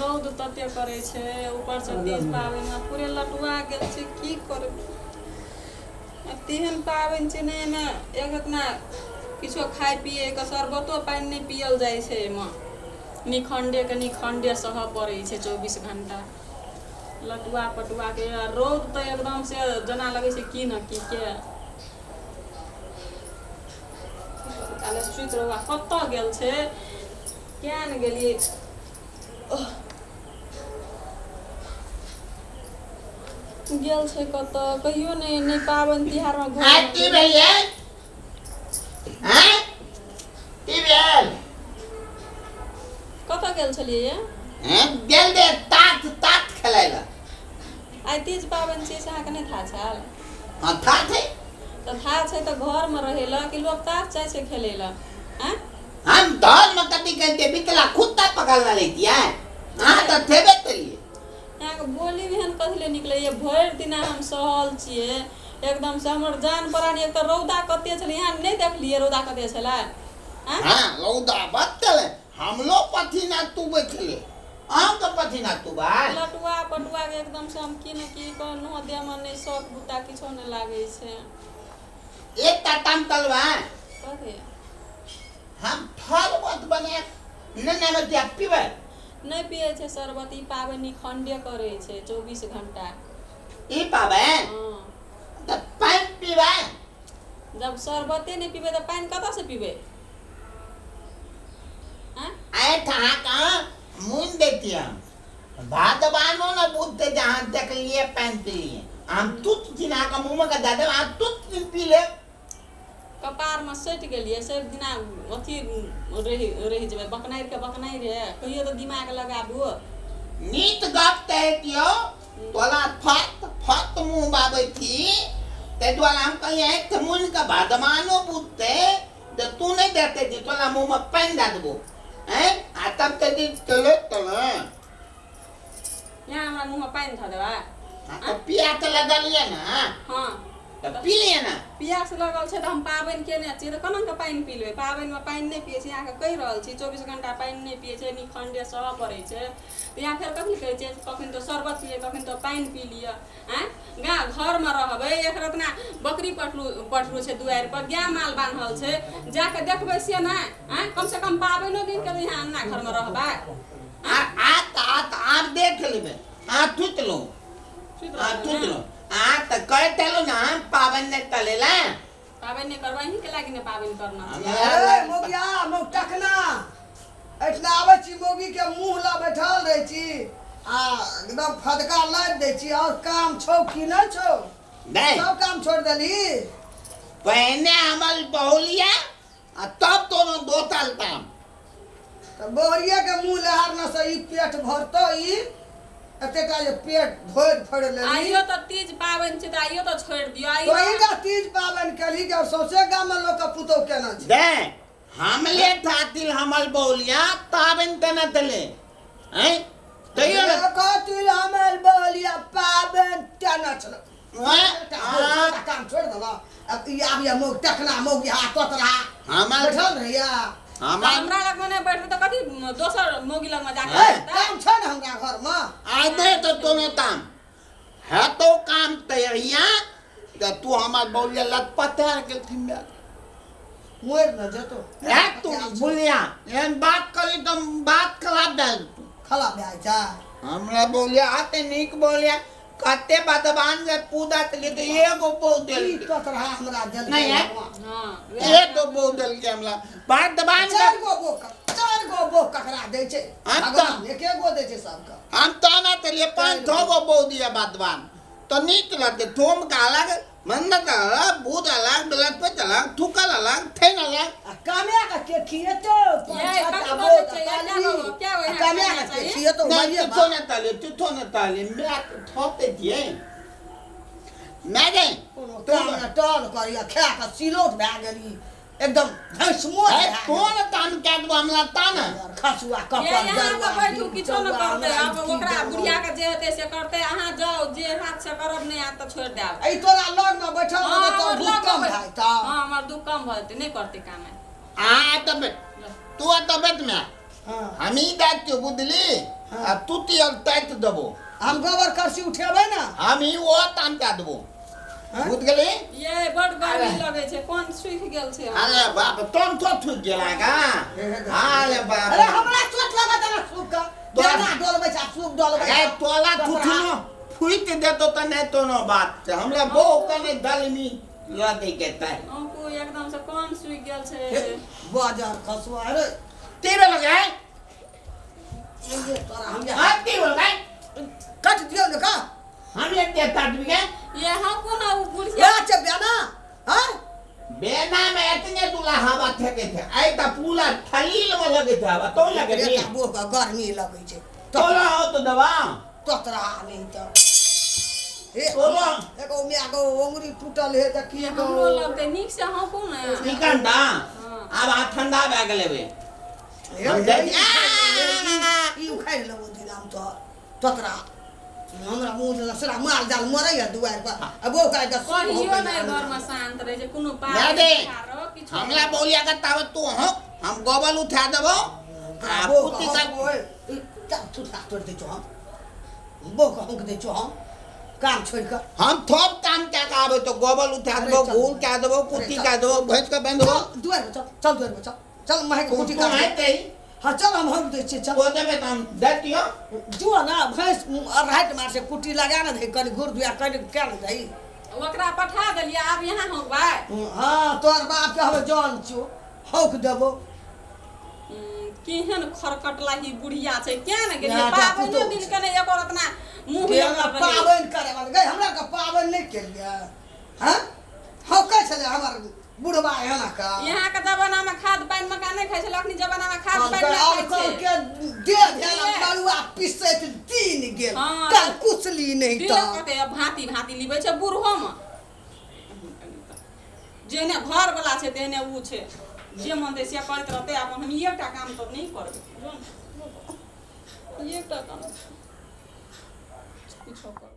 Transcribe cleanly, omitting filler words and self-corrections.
रौद तते करै छै ऊपरसँ तीज पाबनिमे पूरे लटुआ गेल छै की करबै आ तेहन पाबनि छै ने एहिमे एक एतना किछो खाय पियैके शरबतो पानि नहि पियल जाइ छै एहिमे निखण्डेके निखण्डे सहऽ पड़ै छै 24 घण्टा लटुआ पटुआके आ रौद तऽ एकदम से जेना लगै छै की ने की के ताले सुति रहू आ कतऽ गेल छै किया ने गेलियै गेल छै कतऽ कहियो नहि नहि पाबनि तिहारमे घर आइ की भेलै आँय की भेल कतऽ गेल छलियै ये हैं गेल दे तात तात खेलाय लए आइ तीज पाबनि छियै से अहाँके नहि था छल हँ था छै तऽ था छै तऽ घरमे रहै लए कि लोक ताश जाइ छै खेलै लए आँय हम धर में कथी कहते बितला खुत्ता पकड़ना लेतियै अहाँ तऽ थेबे करियै अहाँके बोली भी एहन कथी लए निकलैए भरि दिना हम सहल छियै एकदमसँ हमर जान प्राण एक तऽ रौदा कते छलै अहाँ नहि देखलियै रौदा कते छलै आँय हाँ रौदा बचल हमलो पसीना तुबै छलै अहाँके पसीना तुबै लटुआ पटुआके एकदमसँ हम की ने की कहलहुँ देहमे नहि शौक बुता किछो नहि लागै छै एकटा ताम तलवा कथी हम शरबत बना नेने में दिया पीबै नहि पियै छै शरबत ई पाबनि निखण्डे करै छै 24 घंटा ई पाबनि हँ तऽ पानि पीबै जब शरबते नहि पीबै तऽ पानि कतऽसँ पीबै आँय आइ अहाँके मुनि दैतियै हम भगवानो ने बुझते जे अहाँ देखलिए पानि पीलिए हम तुत दिन अहाँके मुँहमे के दऽ देब अहाँ तुत दिन पी लेब कपारमे सटि गेलियै सभ दिना अथी रहि रहि जेबै बकनाइरके बकनाइरे कहियो तऽ दिमाग लगाबू नीत गप कहै दियौ तोला फत फत मुँह बाबै छी ताहि दुआरे हम कहलियै तऽ मुनिके भगवानो बुझतै जे तू नहि देते जी तोला मुँहमे पानि दए देबो आँय आ तब तऽ जी चलो तोला यहाँ हमरा मुँहमे पानि धऽ देबै हाँ तऽ पिया तऽ लगलियै ने हँ तऽ पी लिअ ने पियास लगल छै तऽ हम पाबनि केने छियै तऽ केना कऽ पानि पी लेबै पाबनिमे पानि नहि पियै छी अहाँके कहि रहल छी 24 घंटा पानि नहि पियै छै निखण्डे सहऽ पड़ै छै तऽ यहाँ फेर कखन कहै छियै कखन तऽ शरबत पियै कखन तऽ पानि पी लिअ आँय गा घरमे रहबै एक रतना बकरी पटरू पटरू छै दुआरि पर गाय माल बान्हल छै जाके देखबै से नहि आँय कमसँ कम पाबनिो दिनके तऽ यहाँ अङ्गना घरमे रहबै आ आ तऽ आ तऽ आब देख लेबै आ सुति लू सुति आ रहबै सुति ने लू आ तऽ कहि देलहुँ ने हम पाबनि नहि तलेला पाबनि नहि करबै अहीँके लागि ने पाबनि करना छै हमरा ए मौगिया मौ टकना एहिठिना आबै छी मौगीके मुँह लऽ बैठल रहै छी आ एकदम फदका लादि दै छी आओर काम छौ कि नहि छौ नहि सब काम छोड़ि देलही पहिने हमर बहुलिया आ तब तोरो दोसर काम तऽ बहुरियाके मुँह लहारने से ई पेट भरतौ ई एतेटा जे पेट धोरि फोड़ि लेलही आइयो तऽ तीज पाबनि छै तऽ आइयो तऽ छोड़ि दियौ आइयो तोही टा तीज पाबनि केलही कि आब सौंसे गाममे लोकके पुतोहु केना छै दे हमले थातिल हमर बहुलिया ताबन तेना तले हैं तैयो ने कथिल हमर बहुलिया पाबनि केना छल हैं? काम छोड़ि देलक अब ई आब ये मौग टकना मौग हाथ तोतरा हमर बैठल रहैया हमर हमरा लगमे नहि बैठतै तऽ कथी दोसर मौगी लगमे जाके ए, बैठतै? काम छै ने हमरा घरमे आ दे तो दोनों ताम है तो काम तैयारिया तऽ तू हमर बहुलिया लतपतार गेलथिन बे मरि न जेतो है तू बुलिया एहन बात करी तऽ बात खराब भए जेतौ खला भए जा हमरा बोलिया आते नीक बोलिया कते बदबान जे पूजा के तऽ एगो बहु ई देलकै तोतरा हमरा देलकै नहीं है। हाँ एगो बहु देलकै हमरा बदबान चारि गो बोक चारि गो बोक ककरा दै छै हम तऽ- भगवान एके गो दै छै सबके हम तऽ ना चलिए 5-6 गो बहु दिया बदबान तो नीक लगते थोम का अलग मंद का अलग भूत अलग बृहस्पति अलग थूकल अलग ठेन अलग आ काम्या के के खिएतो ये कथी बजै छै? ये क्या हो- क्या हो यहाँ काम्या खाना के चाहिए? खिएतो नहीं मारिए तुथो न ताले तुथो न ताले मैं थोपे दिए मैं गए कोनो काम न टल करिया खा के सिलौट भए गेली एकदम भैंसमोट ए कोन तान के दो हमला तान खसुआ ये कपर यहाँ जरुआ तऽ बैठू किछो न जरुआ, करतै हमरा आब ई की ओकरा जरुआ। बुढ़िया के जे हेतै से करतै अहाँ जाउ जे हाथ से करब नहि आयत तऽ छोड़ि देब ई तोरा लग में बैठल हाँ, रहतौ तोर हमर दुख लग कम मे भए जेतौ हाँ हमर दुख कम भऽ जेतै नहि करतै काम आ तबे तू आ तबे में हाँ हाँ। हम ई दैतियो बुझली। हाँ। आ तू तियल ताइत देबो। हम गोबर करसी उठेबै ना। हम ई ओ ताम दए देबो। हाँ? बुझ गेली? ये बड गर्मी लगै छै, कोन सुखि गेल छै। अरे बाप, तम तो थुक गेला गा। अरे बाप। अरे हमरा चोट लगत ना सूप का। तोरा- बेना डोलबै छै, सूप डोलबै अरे छै। तोला थुथुनो फुटि देतो तऽ नहि कोनो बात छै, हमरा बहु कने दलमी लगै के तै। अंकु एकदम से कोन सुखि गेल छै। बाजार खसुआ अरे। तेरे लगे ये तोरा हम हां ते लगे। कट दियो ने का। हम एक दे ताट के। ये हम कोना उ बुढ़िया या छै बेना। हां बेना में एतने दूला हवा फेके थे, आइ त पूरा थलील में लगे थे हवा तो लगे रे नी। बो के गर्मी लगै छै। तोला हो तो दवा। तोतरा नहीं त हे। तोला। एगो मिया को अंगुरी टूटल हे त की ये हमरो लगतै नीक से हौकू ने। निकंदा। हाँ। आब आ ठंडा भए गेलै बे। हम जाइ ई उखाड़ि लेबो दिनाम तोहर तोतरा। हमरा मुँह से सरा माल जाल मरैया दुआरि पर आ बो काटि कऽ कहियो नहि घर में शांत रहै छै कोनो दे दे। पार किछु। हमला बोलिया के तावत तू हो, हम गोबल उठा देबो आ बो कुत्ती का। थुथा तोड़ि दै छौ हम, बो के हौंक दै छौ हम काम छोड़ि कऽ। हम थोप काम क्या के आबे तो गोबल उठा अरे देबो, चल। घूर क्या देबो, कुत्ती चल। का देबो, भैंस के बांधबो। दुआरि पर चल, चल दुआरि पर चल, चल महक तू कुटी तू काट। आते हाँ चल हम हौंक दै छियै चल। को देबे त हम दैतियो। जुआ ना भैंस राति मार से कुटी लगा ने दही कनि घूर दुआ कनि क्या ने दही। ओकरा पठा देलियै, आब यहाँ हौकबै। हाँ तोहर बाप के हम जान छियो हौक देबो। केहन खरकटलाही बुढ़िया छै, किया ने गेलियै यहाँ टा पाबनियो पुतोहु दिन छै। के नहि एको रतना मुँह के हमरा रहै। पाबनि करे वाला गई, हमरा के पाबनि नहि केलियै। हाँ हौकै छलै हमर बुढ़बा एना का। यहाँ के जमाना में खाद पानि मका नहि खाइ छलै, अखनी जमाना में खाद पानि और नहि खाइ कल छै। के देह भेल दिले। मड़ुआ पिसैत दिन गेल। हाँ। कल कुचली नहीं दिले तऽ। कते भांति भांति लिबै छै बूढ़ो में, जेहने घर वाला छै तेहने उ छै, जे मन दै से करैत रहतै। अपन हम एकटा काम तऽ नहि करबै, जो ने, एकटा काम किछो कर।